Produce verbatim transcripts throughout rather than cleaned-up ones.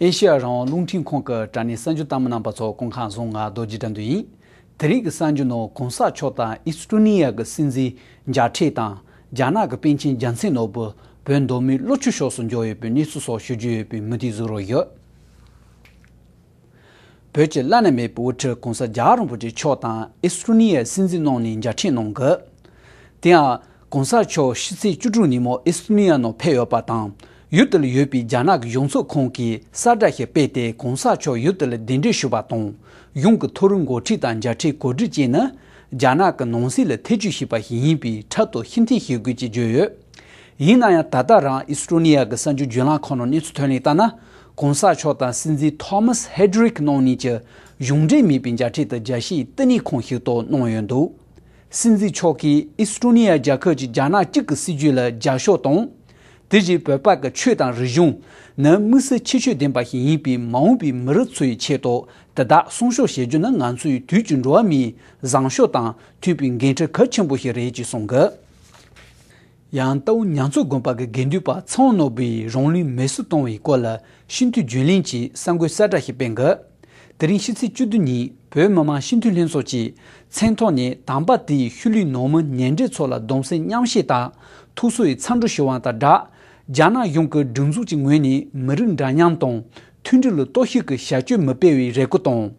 ཨེ་ཤེ་ཡ་རང་དབང་རླུང་འཕྲིན་ཁང་གི་དྲ་གནས་གསར་འགྱུར་ལྟ་མི་རྣམ་པ་ཚོ་སྐུ་ཁམས་བཟང་། ང་རྡོ་རྗེ་དགྲ་འདུལ་ཡིན། དེ་རིང་གི་གསར་འགྱུར་ནང་གོང་ས་མཆོག་དང་ཨིས་ཏྲོ་ནི་ཡ་གི་སྲིད་འཛིན་མཇལ་འཕྲད་དང་། རྒྱ་ནག་གི་པཎ་ཆེན་རྒྱལ་མཚན་ནོར་བུ་བོད་མདོ་སྨད་ཀློ་ཆུ་ཕྱོགས་སུ་འབྱོར་ཡོད་པའི་གནས་ཚུལ་སོགས་ཞུ་རྒྱུ་ཡོད་པས་མུ་མཐུད་གཟིགས་རོགས་ཞུ། བོད་ཀྱི་བླ་ན་མེད་པའི་དབུ་ཁྲིད་གོང་ས་རྒྱལ་བ་རིན་པོ་ཆེ་མཆོག་དང་ཨིས་ཏྲོ་ནི་ཡའི་སྲིད་འཛིན་གནང་ནས་མཇལ་འཕྲད་གནང་གི། དེ་ཡང་གོང་ས་མཆོག་ཕྱི་ཚེས་བཅུ་དྲུག་ཉིན་མོ་ཨིས་ཏྲོ་ནི་ཡ་ནང་ཕེབས་ཡོད་པ་དང་། ཡུལ་དེ་ལ་ཡོད་པའི་རྒྱ་ནག་གི་གཞུང་ཚབ་ཁང་གིས་གསལ་བསྒྲགས་ཤིག་སྤེལ་ཏེ། གོང་ས་མཆོག་ཡུལ་དེ་ལ་གདན་འདྲེན་ཞུས་པ་དང་། གཞུང་གི་མཐོ་རིམ་འགོ་ཁྲིད་དང་མཇལ་འཕྲད་གོ་སྒྲིག་བྱས་ནས། རྒྱ་ནག་གི་ནང་སྲིད་ལ་ཐེ་བྱུས་བྱས་པ་ཞིག་ཡིན་པས་འཕྲལ་དུ་ཕྱིར་འཐེན་བྱེད་དགོས་ཅེས་བརྗོད་ཡོད། ཡིན་ན་ཡང་། ད་ལྟ་རང་ཨིས་ཏྲོ་ནི་ཡ་གི་གསར་འགྱུར་བརྒྱུད་ལམ་ཁག་ནང་གནས་ཚུལ་ཐོན་ལས་ལྟར་ན། གོང་ས་མཆོག་དང་སྲིད་འཛིན་ཐོ་མཱས་ཧེ་ཌི་རིག་གནང་ནས་ཀྱི་གཞུང་འབྲེལ་མིན་པའི་མཇལ་འཕྲད་དེ་རྒྱལ་སྤྱིའི་བསྟི་གནས་ཁང་ཞིག་ཏུ་གནང་ཡོད་འདུག། སྲིད་འཛིན་མཆོག་གིས་ཨིས་ཏྲོ་ནི་ཡ་རྒྱལ་ཁབ་ཀྱིས་རྒྱ་ནག་གཅིག་གི་སྲིད་བྱུས་ལ་རྒྱབ་སྐྱོར་དང་། དེ་བཞིན་བོད་པ་གི་ཆོས་དང་རིག་གཞུང་ནི་དམིགས་བསལ་ཁྱད་ཆོས་ལྡན་པ་ཞིག་ཡིན་པས། མ་འོངས་པའི་མི་རབས་ཚོའི་ཆེད་དུ་དེ་དག་སྲུང་སྐྱོབ་བྱེད་རྒྱུ་ནི་ང་ཚོའི་དུས་ཀྱི་འགྲོ་བ་མིའི་བཟང་སྤྱོད་དང་མཐུན་པའི་འགན་འཁྲི་གལ་ཆེན་པོ་ཞིག་རེད་ཅེས་གསུངས་གི། ཡང་རྟའུ་ཉ་མཚོ་དགོན་པ་གི་དགེ་འདུན་པ་ཚེ་དབང་ནོར་བུས་རང་ལུས་མེར་སྲེག་བཏང་བའི་སྐོར་ལ་སྤྱི་འཐུས་རྒྱུན་ལས་ཀྱིས་གསར་འགོད་གསལ་བསྒྲགས་ཤིག་སྤེལ་གི། དེ་རིང་ཕྱི་ཚེས་བཅུ་བདུན་ཉིན་བོད་མི་མང་སྤྱི་འཐུས་ལྷན་ཚོགས་ཀྱིས་མཚན་ཐོག་ནས་དམ་པ་དེའི་ཤུལ་ལུས་ནང་མི་ཉེ་འབྲེལ་ཚོ་ལ་གདུང་སེམས་མཉམ་སྐྱེད་དང་ཐུགས་གསོ་ཡི་འཚམས་འདྲི་ཞུ་བ་དང་སྦྲགས། རྒྱ་ནག་གཞུང་གི་སྒྲིག་འཛུགས་ཀྱི་ངོས་ནས་མི་རིགས་འདྲ་མཉམ་དང་མཐུན་སྒྲིལ་ལ་གཏོར་བཤིག་གི་བྱ་སྤྱོད་མི་སྤེལ་བའི་རེ་སྐུལ་དང་།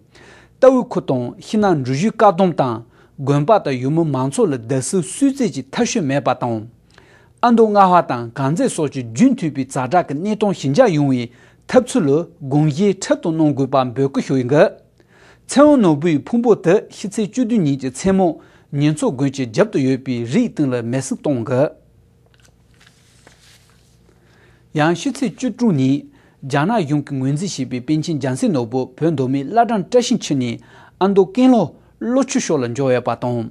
རྟའུ་ཁུལ་དང་ཤིང་ནགས་འབྲུ་བཞིའི་བཀག་སྡོམ་དང་། དགོན་པ་དང་ཡུལ་མི་མང་ཚོགས་ལ་བརྡབ་གསིག་སུས་བཙན་གྱིས་ཐབས་ཤེས་མེད་པ་དང་། ཨ་མདོ་རྔ་བ་དང་དཀར་མཛེས་སོགས་ཀྱི་རྒྱུན་མཐུད་པའི་ཛ་དྲག་གི་གནས་སྟངས་ཞི་འཇགས་ཡོང་བའི་ཐབས་ཚུལ་ལ་དགོངས་བཞེས་འཕྲལ་དུ་གནང་དགོས་པ་འབོད་སྐུལ་ཞུ་ཡི་གི། ཚེ་དབང་ནོར་བུའི་ཕུང་པོ་དེ་ཕྱི་ཚེས་བཅུ་བདུན་ཉིན་གྱི་མཚན་མོ་ཉེ་མཚོ་དགོན་གྱི་རྒྱབ་ཏུ་ཡོད་པའི་རིའི་སྟེང་ལ་མེར་སྲེག་གཏོང་གི། ཡང་ཕྱི་ཚེས་བཅུ་དྲུག་ཉིན་རྒྱ་ནག་གཞུང་གིས་ངོས་འཛིན་བྱས་པའི་པཎ་ཆེན་རྒྱལ་མཚན་ནོར་བུ་བོད་མདོ་སྨད་བླ་བྲང་བཀྲ་ཤིས་འཁྱིལ་ནས་ཨ་མདོ་ཀན་ལྷོ་ཀློ་ཆུ་ཕྱོགས་ལ་འབྱོར་ཡོད་པ་དང་།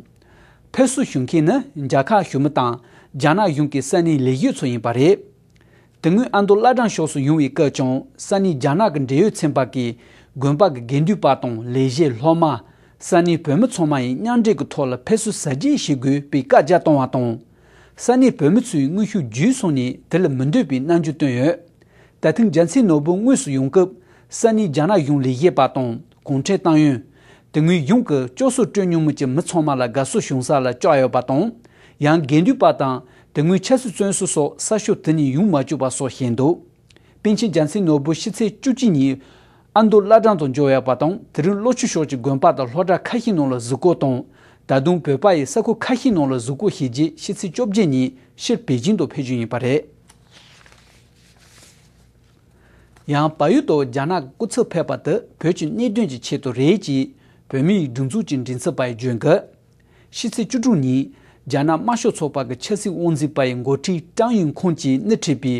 ཕེབས་བསུ་ཞུ་མཁན་ནི་རྒྱལ་ཁབ་ཞི་མོལ་དང་རྒྱ་ནག་གཞུང་གི་ས་གནས་ལས་བྱེད་ཚོ་ཡིན་པ་རེད། དེ་སྔོན་ཨ་མདོ་བླ་བྲང་ཕྱོགས་སུ་ཡོང་བའི་སྐབས་ཀྱང་ས་གནས་རྒྱ་ནག་གི་འབྲེལ་ཡོད་ཚན་པ་གིས་དགོན་པ་གི་དགེ་འདུན་པ་དང་ལས་བྱེད་སློབ་མ། ས་གནས་བོད་མི་ཚང་མ་ཡིས་མཉམ་འབྲེལ་གྱི་ཐོག་ལ་ཕེབས་བསུ་གཟབ་རྒྱས་བྱེད་དགོས་པའི་བཀའ་རྒྱ་བཏང་བ་དང་། ས་གནས་བོད་མི་ཚོས་དངོས་ཤུགས་བརྒྱུད་སོང་ནས་དེ་ལ་མི་འདོད་པའི་རྣམ་འགྱུར་བསྟན་ཡོད། ད་ཐེངས་རྒྱལ་མཚན་ནོར་བུ་དངོས་སུ་ཡོང་སྐབས་ས་གནས་རྒྱ་ནག་གཞུང་ལས་བྱེད་པ་དང་གུང་ཁྲན་ཏང་ཡོན། དེ་སྔོན་གཞུང་གིས་བསྐྱར་གསོ་སྤྲོད་མྱོང་མི་གྱི་མི་ཚང་མ་ལ་དགའ་བསུ་བྱུང་ས་ལ་བཅར་ཡོད་པ་དང་། ཡང་དགེ་འདུན་པ་དང་དེ་སྔོན་ཆབ་སྲིད་བཙོན་ཟུར་སོགས་གསར་ཤོག་དེ་ནས་ཡོང་མ་བཅུག་པ་སོགས་བཤད་འདུག། པཎ་ཆེན་རྒྱལ་མཚན་ནོར་བུ་ཕྱི་ཚེས་བཅུ་གཅིག་ཉིན་ཨ་མདོ་བླ་བྲང་དུ་འབྱོར་ཡོད་པ་དང་། དེ་རིང་ཀློ་ཆུ་ཕྱོགས་ཀྱི་དགོན་པ་དང་སློབ་གྲྭ་ཁ་ཤས་ནང་ལ་གཟིགས་སྐོར་དང་། ད་དུང་བོད་པ་ཡི་ས་ཁུལ་ཁ་ཤས་ནང་ལ་གཟིགས་སྐོར་བྱས་རྗེས་ཕྱི་ཚེས་བཅོ་བརྒྱད་ཉིན་ཕྱིར་པེ་ཅིང་དུ་ཕེབས་རྒྱུ་ཡིན་པ་རེད། ཡང་བལ་ཡུལ་དུ་རྒྱ་ནག་གི་སྐུ་ཚབ་ཕེབས་པ་དེ་བོད་ཀྱི་གནད་དོན་གྱི་ཆེད་དུ་རེད་ཅེས་བོད་མིའི་སྒྲིག་འཛུགས་ཀྱི་མགྲིན་ཚབ་པས་བརྗོད་འདུག། ཕྱི་ཚེས་བཅུ་དྲུག་ཉིན་རྒྱ་ནག་དམར་ཤོག་ཚོགས་པ་གི་ཆབ་སྲིད་དབང་འཛིན་པ་ཡི་འགོ་ཁྲིད་ཀྲང་ཡུང་ཁུང་གིས་སྣེ་ཁྲིད་པའི་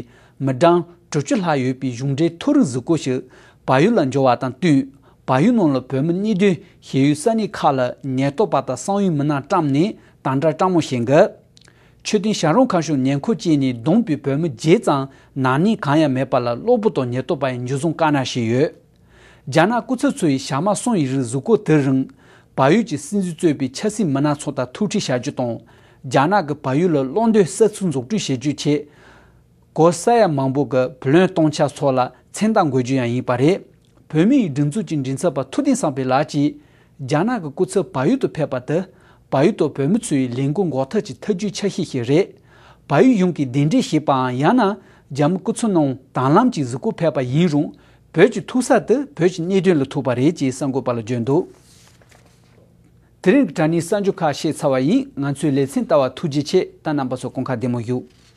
མི་གྲངས་དྲུག་ཅུ་ལྷག་ཡོད་པའི་གཞུང་འབྲེལ་མཐོ་རིམ་གཟིགས་སྐོར་ཞིག་བལ་ཡུལ་ལ་འབྱོར་བ་དང་བསྟུན། བལ་ཡུལ་ནང་ལ་བོད་མི་གནས་སྡོད་བྱེད་ཡུལ་ས་གནས་ཁག་ལ་ཉེན་རྟོག་པ་དང་གསང་བའི་མི་སྣ་བཀྲམ་ནས་དམ་དྲག་དྲག་མོ་བྱེད་འདུག། མཆོད་རྟེན་བྱ་རུང་ཁ་ཤོར་ཉེན་ཁ་སྐྱེས་ནས་བསྡོམས་པའི་བོད་མི་བརྒྱད་ཙམ་ན་ནིང་གང་ཡང་མེད་པ་ལ་གློ་བུར་དུ་ཉེན་རྟོག་པ་ཡིས་འཇུ་བཟུང་དཀའ་གནད་བྱས་ཡོད། རྒྱ་ནག་སྐུ་ཚབ་ཚོ་ཡིས་ཞག་མ་གསུམ་ཡི་རིང་གཟིགས་སྐོར་དེ་རིང་། བལ་ཡུལ་གྱི་སྲིད་འཛིན་གཙོས་པའི་ཆབ་སྲིད་མི་སྣ་ཚོ་དང་ཐུག་འཕྲད་བྱ་རྒྱུ་དང་། རྒྱ་ནག་གིས་བལ་ཡུལ་ལ་གློག་འདོན་ས་ཚིགས་འཛུགས་སྐྲུན་བྱེད་རྒྱུའི་ཆེད། གོ་ས་ཡ་མང་པོ་གི་བུ་ལོན་གཏོང་འཆར་སོགས་ལ་མཚན་རྟགས་འགོད་རྒྱུ་ཡང་ཡིན་པ་རེད། བོད་མིའི་སྒྲིག་འཛུགས་ཀྱི་མགྲིན་ཚབ་པ་ཐུབ་བསྟན་བསམ་འཕེལ་ལགས་ཀྱིས། རྒྱ་ནག་གི་སྐུ་ཚབ་བལ་ཡུལ་དུ་ཕེབས་པ་དེ། བལ་ཡུལ་དུ་བོད་མི་ཚོའི་ལས་འགུལ་འགོག་ཐབས་ཀྱི་ཐབས་ཇུས་ཆ་ཤས་ཤིག་རེད། བལ་ཡུལ་གཞུང་གིས་གདན་འདྲེན་བྱས་པའམ། ཡང་ན་རྒྱ་མི་སྐུ་ཚབ་རྣམས་དང་ལམ་གྱིས་གཟིགས་སྐོར་ཕེབས་པ་ཡིན་རུང་། བོད་ཀྱི་ཐུག་ས་དེ་བོད་ཀྱི་གནད་དོན་ལ་ཐུག་པ་རེད་ཅེས་གསར་འགོད་པ་ལ་བརྗོད་འདུག། དེ་རིང་གི་དྲ་གནས་གསར་འགྱུར་ཁག་བཤད་ཚར་བ་ཡིན། ང་ཚོའི་ལེ་ཚན་ལྟ་བ་ཐུགས་རྗེ་ཆེ། ད་རྣམ་པ་ཚོ་སྐུ་ཁམས་བདེ་མོ་བཞུགས།